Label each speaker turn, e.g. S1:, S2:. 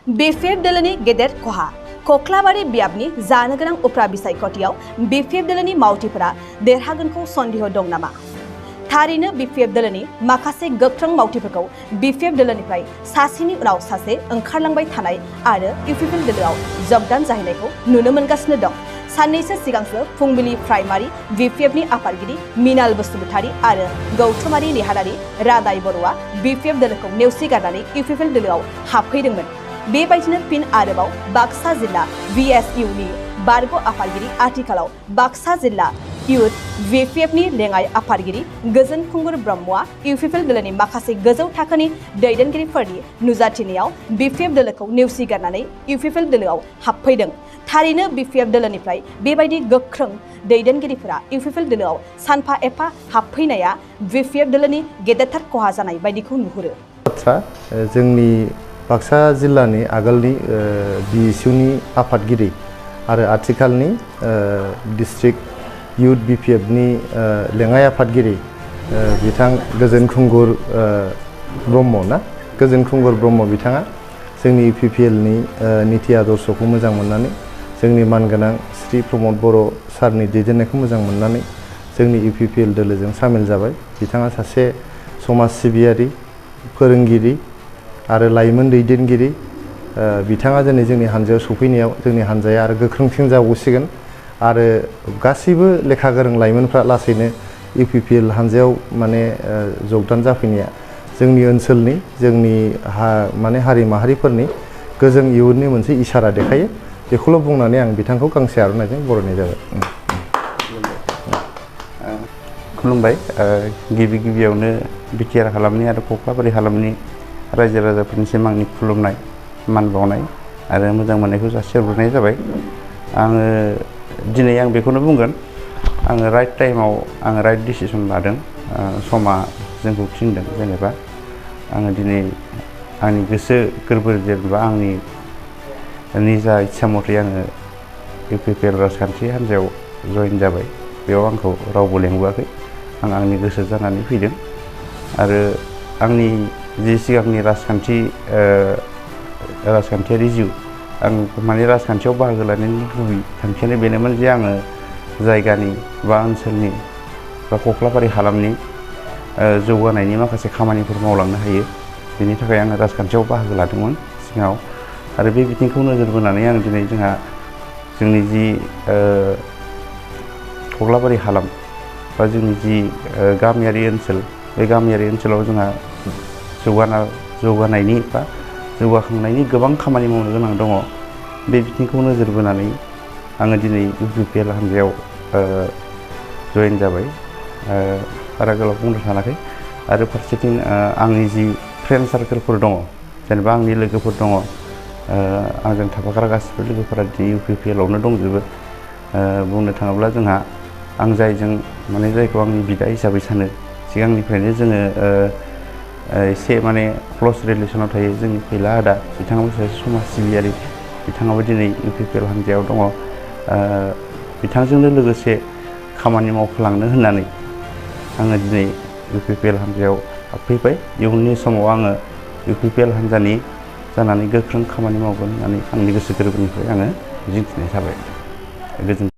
S1: BPF दलनि गेदेर खहा कक्लाबारि बियाबनि जानो गोनां उफ्रा बिसायख'थियाव BPF दलनि मावथिफोरा देरहागोनखौ सन्देह दं नामा? थारैनो BPF दलनि माखासे गोख्रों मावथिफोरखौ BPF दलनिफ्राय सासेनि उनाव सासे ओंखारलांबाय थानाय आरो UPPL दलआव जगदान जाहैनायखौ नुनो मोनगासिनो दं। साननैसो सिगांसो फुंबिलि प्राइमारि BPFनि आफादगिरि मिनाल बसुमतारी आरो गौथुमारि नेहारारि रादाय बर'आ BPF दलखौ नेवसिगारनानै UPPL दलआव हाबफैदोंमोन। बेबायदिनो फिन आरोबाव बाक्सा जिल्ला VSUनि बारग' आफादगिरि आथिखालाव बाक्सा जिल्ला इउथ BPFनि लेङाइ आफादगिरि गोजोन खुंगुर ब्रह्मआ UPPL दलनि माखासे गोजौ थाखोनि दैदेनगिरिफोरनि नुजाथिनायाव BPF दलखौ नेवसिगारनानै UPPL दलआव हाबफैदों। थारैनो BPF दलनिफ्राय बेबायदि गोख्रों दैदेनगिरिफोरा UPPL दलआव सानफा एफा हाबफैनाया BPF दलनि गेदेरथार खहा जानाय बायदिखौ नुहुरो।
S2: जोंनि बाक्सा जिल्लानि आगोलनि BSUनि आफादगिरि आरो आथिखालनि डिस्ट्रिक्ट इउथ BPFनि लेङाइ आफादगिरि बिथां गोजोन खुंगुर ब्रह्म ना गोजोन खुंगुर ब्रह्म बिथाङा जोंनि UPPLनि नीति आदर्शखौ मोजां मोननानै जोंनि मानगोनां श्री प्रमद बर' सारनि दैदेननायखौ मोजां मोननानै जोंनि UPPL दोलोजों सामिल जाबाय। बिथाङा सासे समाज सिबियारि फोरोंगिरि आरो लाइमोन दैदेनगिरि बिथाङा दिनै जोंनि हानजायाव सफैनायाव जोंनि हानजाया आरो गोख्रोंसिन जाबावसिगोन आरो गासैबो लेखा गोरों लाइमोनफ्रा लासैनो UPPL हानजायाव माने जगदान जाफैनाया जोंनि ओनसोलनि जोंनि हारि माहारिफोरनि गोजों इयुननि मोनसे इसारा देखायो। बेखौल' बुंनानै आं बिथांखौ गांसे आर'नाइजों बरायनाय जाबाय।
S3: खुलुमबाय। गिबियावनो बिटिआर हालामनि आरो कक्लाबारि हालामनि रायजो राजाफोरनिसिम आंनि खुलुमनाय मान बावनाय आरो मोजां मोननायखौ जासिहरग्रोनाय जाबाय। आङो दिनै आं बेखौनो बुंगोन आङो राइट टाइमाव आङो राइट डिसिसन लादों। समा जोंखौ थिनदों जेनेबा आङो दिनै आंनि गोसो गोरबो जेनेबा आंनि निजा इच्छा मथे आङो UPPL राजखान्थि हान्जायाव जइन जाबाय। बेयाव आंखौ रावबो लेंबोआखै, आं आंनि गोसो जानानै फैदों आरो आंनि जि सिगांनि राजखान्थियारि जिउ आं माने राजखान्थियाव बाहागो लानायनि गुबै थांखियानो बेनोमोन जे आङो जायगानि बा ओनसोलनि बा कक्लाबारि हालामनि जौगानायनि माखासे खामानिफोर मावलांनो हायो। बेनि थाखाय आङो राजखान्थियाव बाहागो लादोंमोन सिगाङाव आरो बे बिथिंखौ नोजोर बोनानै आं दिनै जोंनि जि कक्लाबारि हालाम बा जोंनि जि गामियारि ओनसोल बे गामियारि ओनसोलाव जोंहा जौगानायनि बा जौगाखांनायनि गोबां खामानि मावनो गोनां दङ। बे बिथिंखौ नोजोर बोनानै आङो दिनै UPPL हान्जायाव जइन जाबाय। बारा गोलाव बुंनो सानाखै आरो फारसेथिं आंनि जि फ्रेन्ड सार्कोलफोर दङ जेनेबा आंनि लोगोफोर दङ आंजों थाफाग्रा गासिबो लोगोफोरा दिनै UPPL आवनो दंजोबो। बुंनो थाङोब्ला जोंहा आं जायखौ आंनि बिदा हिसाबै सानो सिगांनिफ्रायनो जोङो एसे माने क्लस रिलेसनाव थायो। जोंनि फैला आदा बिथाङाबो सासे समाज सिबियारि, बिथाङाबो दिनै UPPL हान्जायाव दङ। बिथांजोंनो लोगोसे खामानि मावफालांनो होननानै आङो दिनै UPPL हान्जायाव हाबफैबाय। इयुननि समाव आङो UPPL हान्जानि जानानै गोख्रों खामानि मावगोन होननानै आंनि गोसो गोरबोनिफ्राय आङो मिजिंथिनाय थाबाय। गोजोन्थों।